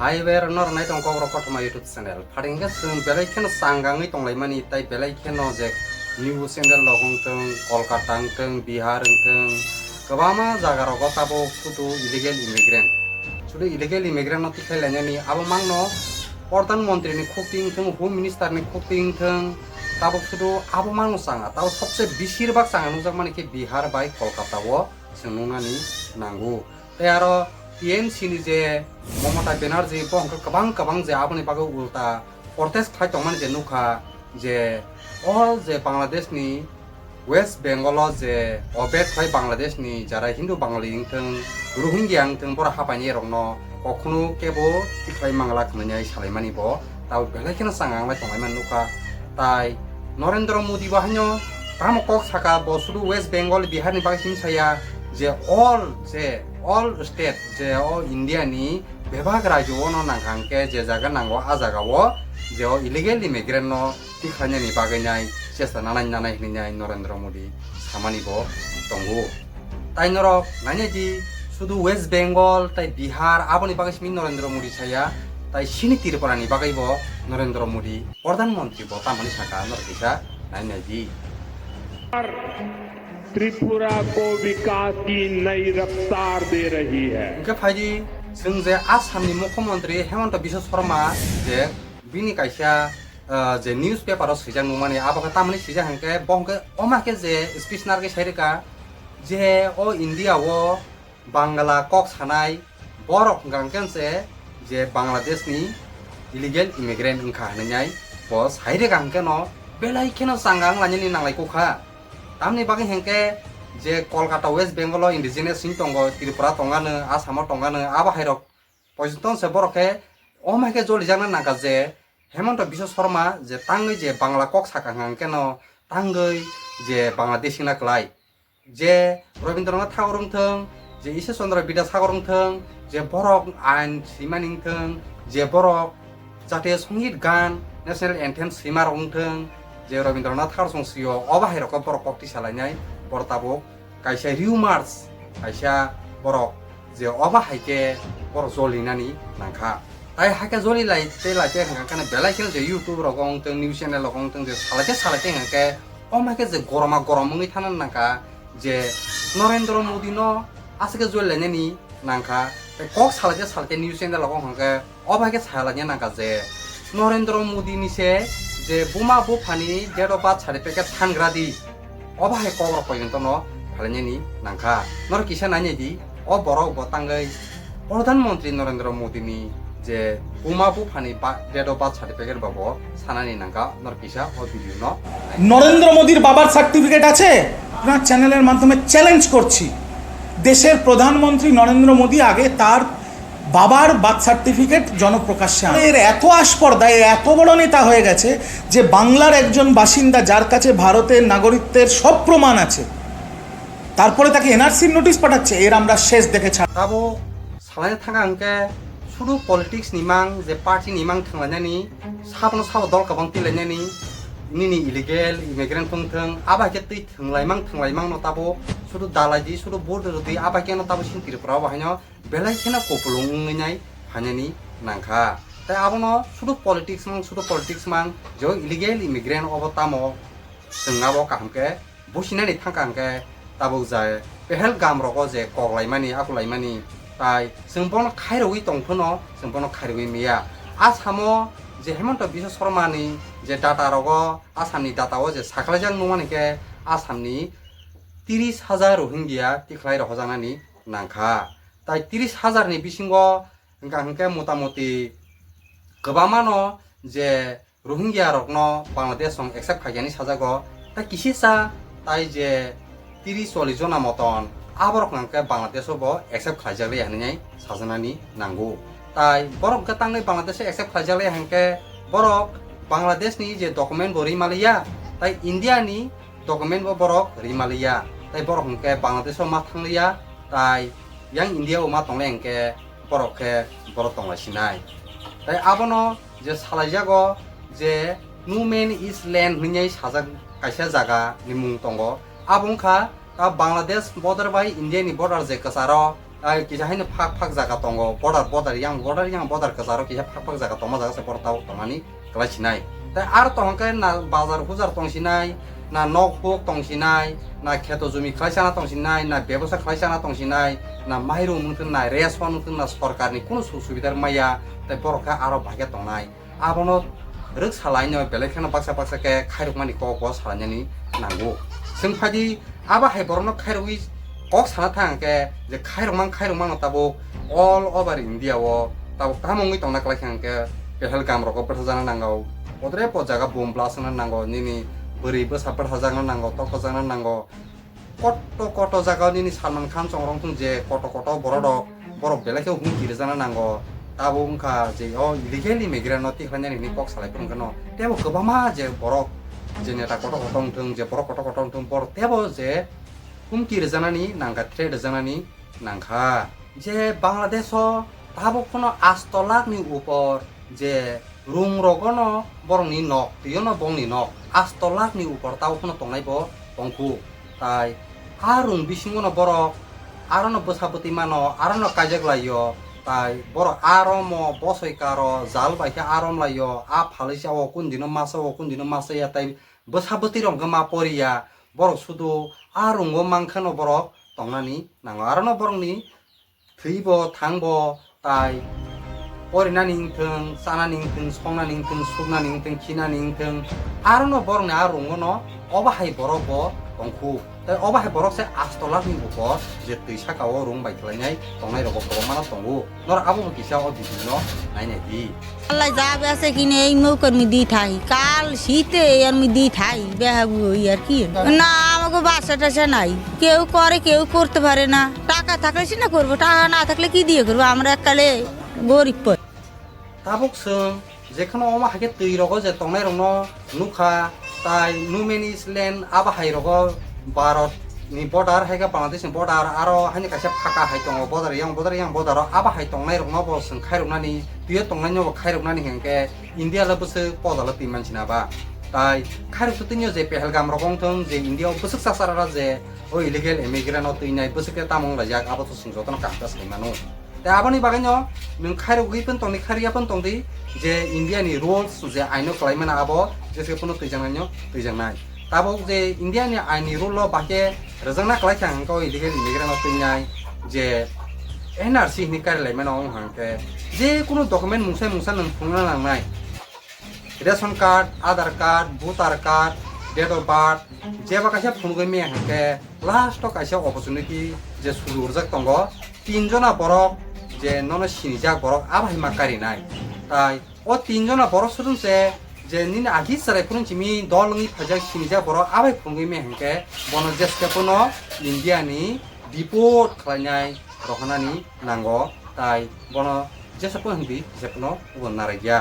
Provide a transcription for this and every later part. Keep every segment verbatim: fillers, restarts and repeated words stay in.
Hai bai rok norok nai tong Kokrok Kothoma YouTube channel. Pharing khe chwng belai kheno changangwi tonglaimani, tai belai kheno je news channel rok wng thung, Kolkata wng thung, Bihar wng thung, kwbangma jaga rogo tabuk sudu illegal immigrant. Sudu illegal immigrant no tikhlai lainani abo mangno Pradhan Mantri ni khukti wng thung, Home Minister ni khukti wng thung, tabuk sudu abo mangno changa. Tabuk sobse besir bak changa nukjakmani khe Bihar bai Kolkata o chwng nuknani nango. Tei aro T M C ni je Mamata Banerjee, bo hwnkhe kwbang kwbang je aboni bagwi ulta protest khlai tongmani je nukha, je o je Bangladesh ni West Bengal o je Obaid khlai Bangladesh ni jara Hindu Bangali wng thung, Rohingya wng thung, borok hapaini rokno kokhno kebo tikhlai mangla hwnwi salaimani bo. Tabuk belai kheno changa wnglai tonglaimani nukha. Tai Narendra Modi bo haino tamo kok saka, bo sudu West Bengal, Bihar ni bagwi simi saya, je all, je all state, je o India ni bebak rajyo o no nangkha hwnkhe je jaga nango a jaga o je o illegal immigrant no tikhlainani bagwi nai chesta nanai nanai hwnwi nai Narendra Modi samani bo tongo. Tai norok nainai di, sudu West Bengal tai Bihar aboni bagwi simi Narendra Modi saya, tai sini Tripura ni bagwi bo Narendra Modi Pradhan Mantri bo tamoni saka norok kisa nainai di. Tripura को विकास की नई रफ्तार दे रही है। Hwnkhe phaidi, chwng je Assam ni Mukhyamantri Himanta Biswa Sarma je bini kaisa, ah, je newspaper o swijak nukmani, abo khe tamoni swijak hwnkhe, bo hwnkhe oma khe je speech narwgwi sai rwkha, je o India o Bangla kok sanai borok hwnkha hwnkhe se je Bangladesh ni illegal immigrant wngkha hwnwi nai bo sai rwkha hwnkhe no belai kheno changa wnglainani nanglai kukha. Tamni bagwi hwnkhe je Kolkata, West Bengal o indigenous wng tongo, Tripura tongano, Assam o tongano, abo hai rok poijon se borok khe o mai khe jolijakna nangkha je Himanta Biswa Sarma je tangwi je Bangla kok sakha hwnkhe no tangwi je Bangladeshi na klai. Je Rabindranath Tagore wng thung, je Ishwar Chandra Bidyasagar wng thung, je borok ain swimani wng thung, je borok jatiyo songit gan, national anthem swima rok wng thung, je Rabindranath Tagore song sio, obo hai rokno borok kok tisa lainai, borok tabuk kaisa rumors, kaisa borok je obo hai khe borok jolinani nangkha. Tai hakhe joli lai tei lai tei hwnkha khe belai kheno je YouTube rogo wng tong, news channel rogo wng tong, je salai khe salai tei hwnkha khe, o mai khe je goroma gorom wngwi thana nangkha, je Narendra Modi no aswk khe joli lainani nangkha. Tei kok salai khe salai khe news channel rogo hwnkha khe o bai khe salai nangkha je Narendra Modi ni se je buma buphani date of birth certificate sangra di. Obo hai kok rok poijon no phalainani nangkha. Norok kisa nainai di, o borok bo tangwi Pradhan Mantri Narendra Modi ni je buma buphani ba-, date of birth certificate ba bo sanani nangkha. Norok kisa o video no nai. Narendra মোদীর বাবার সার্টিফিকেট আছে? আপনার চ্যানেলের মাধ্যমে চ্যালেঞ্জ করছি, দেশের প্রধানমন্ত্রী নরেন্দ্র মোদী আগে তার বাবার বার্থ সার্টিফিকেট জনপ্রকাশ্যে আনে। এর এত আস্পর্ধা, এ এত বড় নেতা হয়ে গেছে যে বাংলার একজন বাসিন্দা, যার কাছে ভারতের নাগরিকত্বের সব প্রমাণ আছে, তারপরে তাকে এনআরসির নোটিশ পাঠাচ্ছে। এর আমরা শেষ দেখে ছাড়। Abo salai thangkha hwnkhe sudu politics ni mang, je party ni mang thwnglainani, sabono sabo dol kwbang tilainani, nini illegal immigrant wng thung, abo hai khe twi thwnglaimang thwnglaimang no tabuk sudu dalai di, sudu vote rw di, abo hai khe no tabuk sini Tripura o bo haino belai kheno kupulung wngwi nai phainani nangkha. Tai abono sudu politics mang, sudu politics mang, je o illegal immigrant obo tamo chwng abo kaham khe businani thangkha hwnkhe tabuk jai Pahalgam rogo je koklaimani, akulaimani, tai chwng bono khairogwi tong phano chwng bono khairogwi maya. Asamo je Himanta Biswa Sarma ni je data rogo, Assamni data o je sakhlaijak nukmani khe Assamni tris hajar Rohingya tikhlai rohojaknani nangkha. Tai tris hajar ni bisingo hwnkha hwnkhe motamoti kwbangmano je Rohingya rokno Bangladesh song accept khaikha hinwi sajago. Tai kisisa tai je tris chollish jona moton aborok hwnkha hwnkhe Bangladesh o bo accept khlaijak liya hinwi sajaknani nango. Tai borok hwnkhe tangwi Bangladesh o accept khlaijak liya hwnkhe borok Bangladesh ni je document bo rwi maliya, tai India ni document bo borok rwi maliya, tai borok hwnkhe Bangladesh o ma thangliya, tai yang India o ma tonglai hwnkhe borok khe borok tonglai sinai. Tai abono je salaijago je No Man is Land hwnwi sajak kaisa jaga ni mung tongo, abo wngkha ta Bangladesh border bai India ni border je kwcharo Tai kisa haino phak phak jaga tongo, border, border yang, border yang, border kwcharo kisa phak phak jaga tongma jaga se borok tabuk tongmani kwlai sinai. Tai aro tong khe na bazar hujar tong sinai, na nok huk tong sinai, na kheto jumi khlai chana tong sinai, na bebosa khlai chana tong sinai, na mairum wngthung, na ration wngthung, na sorkarni kunu suk subidar maya, tai borok khe aro bahai khe tongnai. Abono rwk salaino belai kheno baksa baksa khe khairokmani kok bo salainani nango. Chwng phaidi abo hai borokno khairogwi kok sana thang khe je khairokmang khairokmano tabuk all over India o tabuk tamo wngwi tongna kwlai kha hwnkhe Pahalgam rogo bwtharjakna nango, bodre bo jaga bom blast wngna nango, nini bwrwi bwsa bwtharjakna nango, toktojakna nango. Koto koto jaga nini Salman Khan chongrong thung je koto koto borok rok, borok belai khe humki rwjakna nango. Tabuk wngkha je o illegal immigrant no tikhlainani hwnwi kok salai phuru wngkha no. Tebo kwbangma je borok je neta koto koto wngthung, je borok koto koto wngthung, borok tebo je humki rwjaknani nangkha, threat rwjaknani nangkha. Je Bangladesh o tabuk phano asto lakh ni upor je rung rogono borokni nok, twiyono bongni nok, asto lakh ni upor tabuk phano tongnai bo tongkhu. Tai a rung bisingono borok arono bwsa bwtwi mano, arono kaijak laio. Tai borok a romo bosoi karo jal bai khe a rom laio, a phalwi sa o kun dino masa o kun dino masa ya, tai bwsa bwtwi rok hwnkhe ma poriya. Borok sudu a rungo mankhano borok tongnani nango, arono borokni thwibo thangbo tai porinani wngthung, chanani wngthung, songnani wngthung, suknani wngthung, khinani wngthung, arono borokni a rungono obo hai borok bo tongkhu. Tai obo hai borok se asto lakh ni upor je twi saka o rung bai khlainai tongnai rok bo kwbangma no tongo. Norok abo bo kisa o video no nainai di. আল্লাহ যা বেচে কিনে এই নৌকার মধ্যেই থাই, কাল শীতে এর মধ্যেই থাই, বেহাবু ওই আর কি। না, আমাকে বাসা টাসা নাই, কেউ করে কেউ করতে পারে না, টাকা থাকলে সে না করবো, টাকা না থাকলে কি দিয়ে করবো, আমরা এককালে গরিব পর। Tabuk chwng jekhano omo hai khe twi rogo je tongnai rokno nukha, tai no man's land abo hai rogo Bharat ni border hai khe Bangladesh ni border aro haino kaisa phaka hai tongo, border yang border yang border o abo hai tongnai rokno bo chwng khairoknani, twiyo tongnai no bo khairoknani hwnkhe India le bwswk pojalo twi mansina ba. Tai khairok to twnio je Pahalgam rogo wngthung je India o bwswk chasarara je o illegal immigrant no twinai bwswk khe tamo wnglaijak abo to chwng jotono kaham khe sai mano. Tei aboni bagwino nwng khairogwi pon tongdi, khairiya pon tongdi, je India ni rules, je aino kwlai mano abo jese phano twijaknaino twijaknai. Tabuk je India ni ain ni rule o bahai khe rwjakna kwlai kha hwnkhe o illegal immigrant no twinai, je N R C hinwi kari lai mano wng hwnkhe je kunu document mungsa mungsa nwng phunukna nangnai. Ration card, Aadhaar card, voter card, date of birth, jeba kaisa phunugwi maya hwnkhe last o kaisa opportunity je sulu rwjak tongo, tin jona borok je nono sinijak borok abo hai ma karinai. Tai o tin jona borok sudung se je nini agi chwrai phuru simi dol wngwi phaijak sinijak borok abo hai phunugwi maya hwnkhe bono jeske phano India ni deport khlainai rohornani nango, tai bono jesa phano hindi jesa phano ubo narwkya.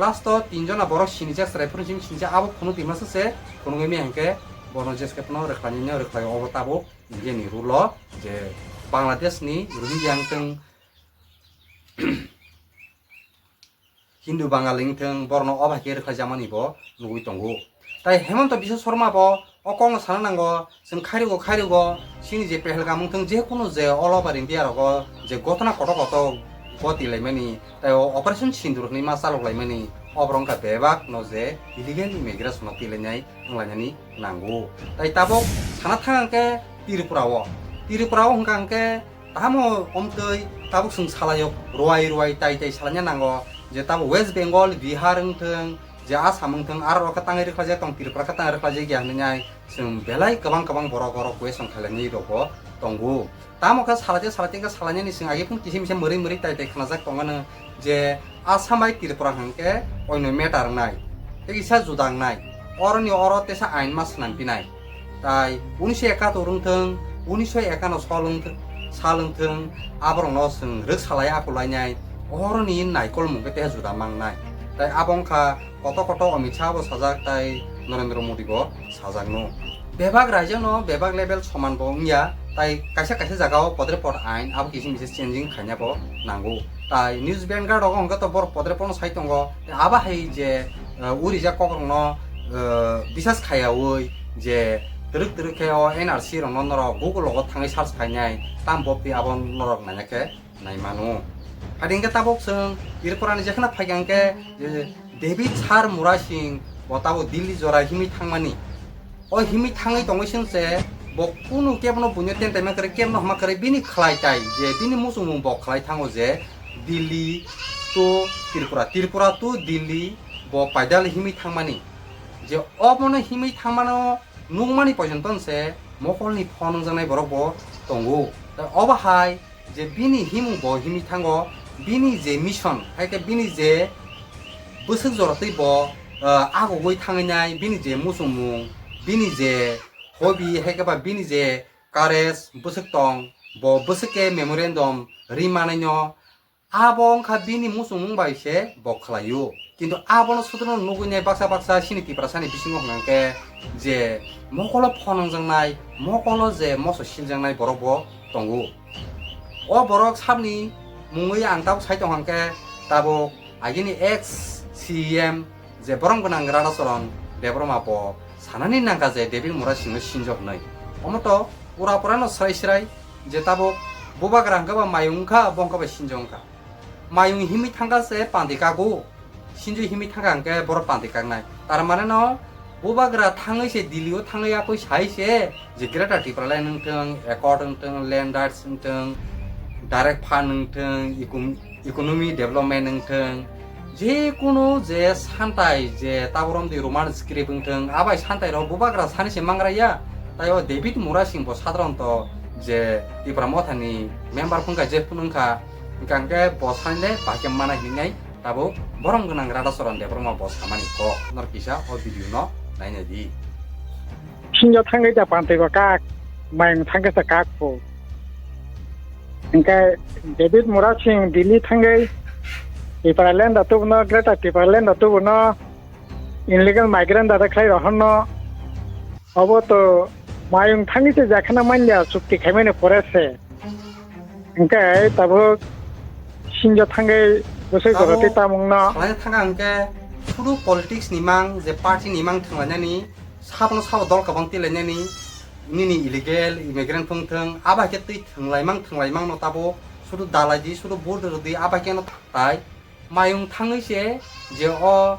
Last o tin jona borok sinijak chwrai phuru simi sinijak abo phunuk twi masa se phunugwi maya hwnkhe bono jeske phano rwkhlainai no rwkhlai obo tabuk India ni rule o je Bangladesh ni Rohingya wngthung Hindu Bangali wngthung, borokno o bai khe rwkhlaijakmani bo nugwi tongo. Tai Hemanta Biswa Sarma bo o kokno sana nango, chwng khairokgo, khairokgo, chini je Pahalgam wngthung, je kunu je all over India rogo je gotona kotor kotor goti laimani, tai o Operation Sindoor hinwi ma chalok laimani, o borok wngkha bebak no je illegal immigration no twi lainai wng lainani nango. Tai tabuk sana thang khe Tripura o, Tripura o hwnkha hwnkhe tamo omtwi tabuk chwng salaio, ruai ruai tai tai salaina nango, je tabuk West Bengal, Bihar wngthung, je Assam wngthung, aro rok khe tangwi rwkhlaijak tong, Tripura khe tangwi rwkhlaijak ya hinwi nai chwng belai kwbang kwbang borok oro question khailani rokbo tongo. Tamo khe salaite salaite khe salainani chwng age phung kisa misa mwrwi mwrwi tai tai khnajak tongmano je Assam bai Tripura hwnkhe oino matter wngnai, tei kisa juda wngnai, oroni oro tesa ain ma swnam pinai. Tai unisho ekator wngthung, unisho ekano sol wngthung, sal wngthung, aborokno chwng rwk salai akulainai, oroni naikolmung khe teha juda mangnai. Tai abo wngkha koto koto Amit Shah bo sajak tai Narendra Modi bo sajakno. Bebak raijano bebak level soman bo wngya, tai kaisa kaisa jagao podre pod ain abo kisim kisa changing khaina bo nango. Tai News Vanguard rogo hwnkhe to borok podre podno sai tongo, tei abo hai je, eh, urijak kokrokno, eh, bisas khaiyaui je twrwk twrwk khe o N R C rokno norok Google logo thangwi search khainai, tam bopti abo norok naina khe nai mano. Hai hwnkhe tabuk chwng Tripura ni jekheno phaikha hwnkhe je David Sir Murasing bo tabuk Delhi jora himwi thangmani. O himwi thangwi tongwi chwng se bo kunu kebono buino tentai ma kwrwi, kebono hama kwrwi, bini khlai tai je bini muchungmung bo khlai thango je Delhi to Tripura, Tripura to Delhi bo paidal himwi thangmani. Je obono himwi thangmano nukmani pojonton se mokolni phone wngjaknai borok bo tongo. Tei obo hai je bini himung bo himwi thango, bini je mission, hai khe bini je bwswk jora twi bo, ah, agugwi thangwi nai, bini je muchungmung, bini je hobby, hai khe ba bini je courage bwswk tong, bo bwswk khe memorandum ri manai no, abo wngkha bini muchungmung bai se bo khlaio. Kintu abono sotro nugwi nai baksa baksa chini Tiprasani bisingo hwnkha khe je mokolo phone wngjaknai, mokolo je moso siljaknai borok bo tongo. O borok sabni mungwi ang tabuk sai tongkha khe tabuk agini ex C E M je borom gwnang Radhacharan Debbarma bo sanani nangkha je David Murasingno sinjo hwnwi. Omo to ura pura no srai srai je tabuk bubagra hwnkha ba mayung wngkha, bo wngkha ba sinjo wngkha. Mayung himwi thangkha se pandi kago, sinjo himwi thangkha hwnkhe borok pandi kaknai. Tar mane no bubagra thangwi se Delhi o thangwi yakwi sai se je Greater Tipraland wngthwng, Accord wngthwng, Land Rights wngthwng, Direct Fund wngthwng, econ-, Economy Development wngthwng, je kunu je santai je taborom di Roman script wngthwng, abai santai rok bubagra sani se mangraya. Tai o David Murasing bo sadharanto je Tipra Mothani member phungkha je phunungkha, hwnkhe bo sanle bahai khe mana hinwi nai tabuk borom gwnang Radhacharan Debbarma bo samani kok. Nor kisa o video no nainai di. Sinjo thangwi da pantwi bo kak, mayung thangkhe sa kak pho. Hwnkhe David Murasing Delhi thangwi Tipraland da tubuno, Greater Tipraland da tubuno, illegal migrant da khlai rohorno. Obo to mayung thangwi se jakhana manya chukti khaimani pore se. Hwnkhe tabuk sinjo thangwi bwsai Tabuk joroti tamungno. Salai thangkha hwnkhe sudu politics ni mang je party ni mang thwnglainani, sabno sabo dol kwbang tilainani, nini illegal immigrant phung thwng, abo hai khe twi thwnglaimang thwnglaimang no tabuk sudu dalai di, sudu vote rw di, abo hai khe no thangtai. Mayung thangwi se je o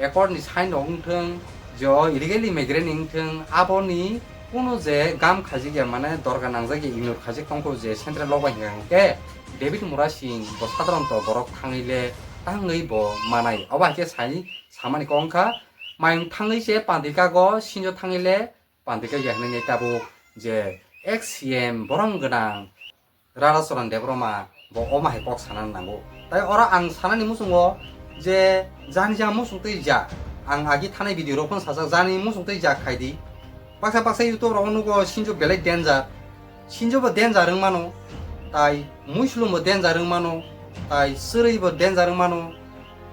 accord ni sign rok wngthwng, je o illegal immigrant wngthwng, aboni kunu je gam khajik ya, mane dorga nangjak ya, ignore khajik tongkho je central rok bai hwnkha hwnkhe David Murasing bo sadharanto borok thangwi le tangwi bo manai. Obo hai khe sai samani kok wngkha, mayung thangwi se pandi kago, sinjo thangwi le pandi kagya hinwi tabuk je ex C M borom gwnang Radhacharan Debbarma bo omo hai kok sana nango. Tai oro ang sanani muchungo je jani ja muchung twi ja, ang agi thanai video rok phano sajak, jani muchung twi ja khai di. Baksa baksa YouTube rogo nugo sinjo belai danger. Sinjo bo danger wng mano, tai muislum bo danger wng mano, tai chwrwi bo danger wng mano.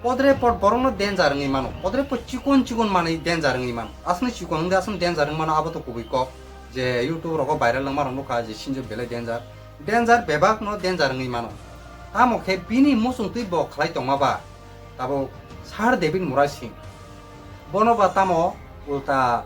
Podre pod borokno danger wngwi mano. Podre pod chikon chikon manwi danger wngwi mano. Aswkno chikon wngde aswkno danger wngwi mano, abo to kubui kok. Je YouTube rogo viral wngma rok nukha je sinjo belai danger. Danger bebakno danger wngwi mano. Tamo khe bini muchung twi bo khlai tongma ba? Tabuk Sir David Murasing. Bono ba tamo ulta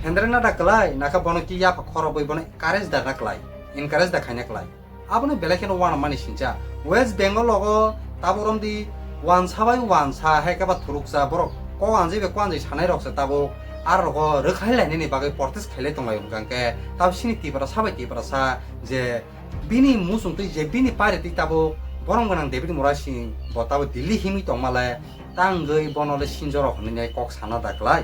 hendrena da klai, nakha bono ki yapha khorobwi bono encourage da na klai, encourage da khaina klai. Abono belai kheno uanamani sincha. West Bengal logo tabuk romdi wansa bai wansa hai khe ba thuruksa borok kok anjwi bai kok anjwi sanai rok se tabuk aro rogo rwkhai lainani bagwi protest khailai tonglaio hwnkha hwnkhe tabuk sini Tiprasa bai Tiprasa je bini muchung twi je bini pari twi tabuk borom gwnang David Murasing bo tabuk Delhi himwi tongma le tangwi bono le sinjorok hinwi kok sana da klai.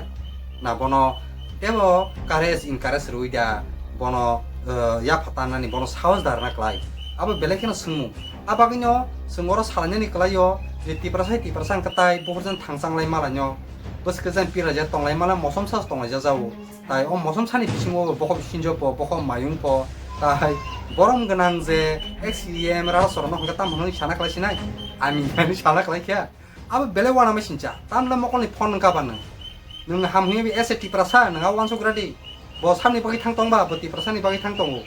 Na bono tebo courage encourage rwui da bono, eh, yapha tanani bono sahos da rwna klai. Abo belai kheno swngmung. A bagwino chwng oro salainani kwlaio je Tiprasa hai Tiprasa hwnkhe tai buphurjani thangchang lai malaino. Bwskajani pira je tonglai mala mosom sa tonglai jajao. Tai o mosom sani bisingo bokhok sinjo po, bokhok mayung po, tai borom gwnang je ex C E M Radhacharan no hwnkhe tamo hwnwi sana klai sinai? Ami hinwi sana klai kha. Abo belai uanama sincha. Tamle mokolni phone wngkha ba nwng? Nwng ham hwnwi as a Tiprasa nwng a uansuk gra di. Bo samni bagwi thang tong ba, bo Tiprasani bagwi thang tongo.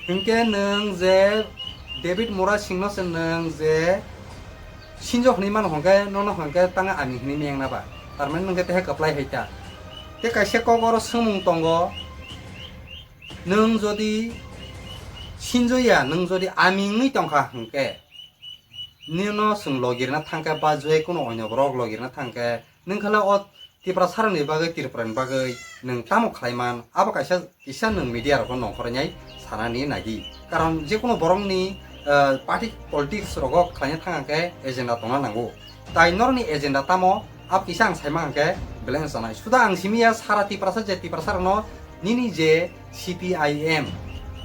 Hinkhe nwng je David Murasing no se nwng je sinjo hwnwi mano hwnkhe, nono hwnkhe tang ani hwnwi meng na ba? Tar mane nwng khe tehe kwplai hai ta. Tei kaisa kok oro swngmung tongo, Nwng jodi sinjoya, nwng jodi aming wngwi tongkha hwnkhe, nino chwng logirna thangkhe ba je kuno oino borok logirna thangkhe, nwng khala o Tiprasarokni bagwi, Tripurani bagwi nwng tamo khlaiman, abo kaisa kisa nwng media rokno nongkhornai sanani naidi. Karon je kuno borokni, ah, party politics rogo khlaina thangkhe agenda tongna nango. Tai norokni agenda tamo, abo kisa ang saima hwnkhe belai wng sanai. Suda ang simiya sara Tiprasa je Tiprasarokno nini je C P I M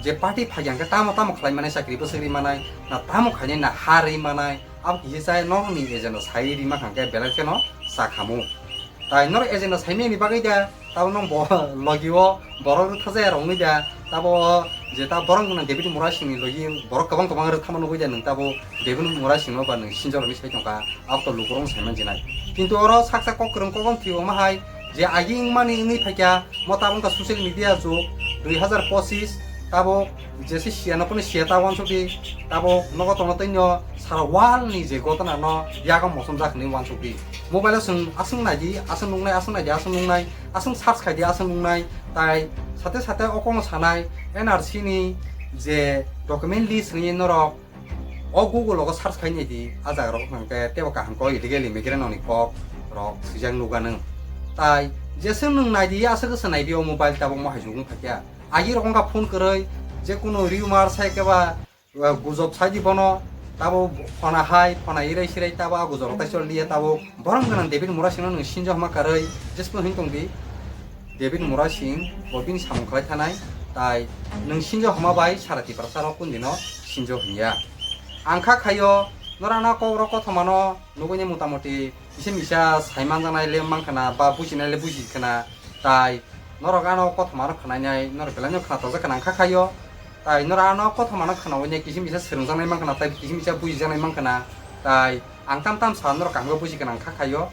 je party phai hwnkhe tamo tamo khlai manai, chakri bwswk ri manai, na tamo khainai na ha ri manai, abo kisa chai norokni agenda sai rima hwnkhe belai kheno sakhamu. Tai norok agenda saimani bagwi da tabo nong bo logi o borok rwtha jaya rok wngwi da tabo je ta borok nang David Murasingni logi borok kwbang kwbang rwthama nugwi da nwng tabo David Murasingno ba nwng sinjoroni sai tongkha, abo to lukurok saiman jinai. Kintu oro saksa kok kwrwng kok wng thwi omo hai je agi wngmani wngwi phaikha mo tabuk wngkha social media jug dui hazar pochis tabo jese siya no pono siya ta wansukdi tabo nogo tongna twi no sara wall ni je gotona no yago mosom jak hinwi wansukdi. Mobile o chwng aswk naidi, aswk nuknai, aswk naidi, aswk nuknai, aswk search khaidi, aswk nuknai. Tai sate sate o kokno sanai N R C ni je document list hinwi norok o Google o search khai naidi, a jaga rok hwnkhe teibo kaham kok illegal immigrant ni kok rok swijak nukgano. Tai jese nwng naidi, aswk se naidi o mobile tabuk mo hai jugwng phaikha. Agi rok wngkha phone kwrwi, je kuno rumor sai khe ba, uh, gujob saidi bono, tabo phona hai, phona irai sirai tabo a gujob rok tai chol liya tabo. Borom gwnang David Murasingno nwng sinjo homa karwi, jespo hin tongdi. David Murasing bo bini samung khlai thanai, tai nwng sinjo homa bai sara Tiprasa rok kundino sinjo hinya. Ang kha khaio, norana kok rok kothomano nugwini motamoti kisa misa saimanjaknai le mankha na, ba bujinai le bujikhana, tai norok ano kothoma no khwnainai, norok belai no khwna tojak khwna wngkha khaio. Tai norok ano kothoma no khwnaui nai kisa misa swrwngjaknai mankha na, tai kisa misa bujijaknai mankha na, tai ang tam tam sa norok kaham khe buji khwna wngkha khaio.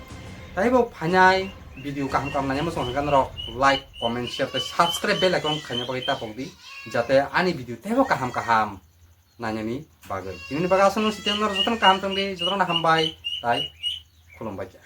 Taibo phainai video kaham kaham naina muchung hwnkha norok like, comment, share tei subscribe bell icon khaina bagwi tapok di, jate ani video teibo kaham kaham nainani bagwi. Tinini bagwi aswk nung siteng norok jotono kaham tongdi, jotono hambai tai khulumbai kha.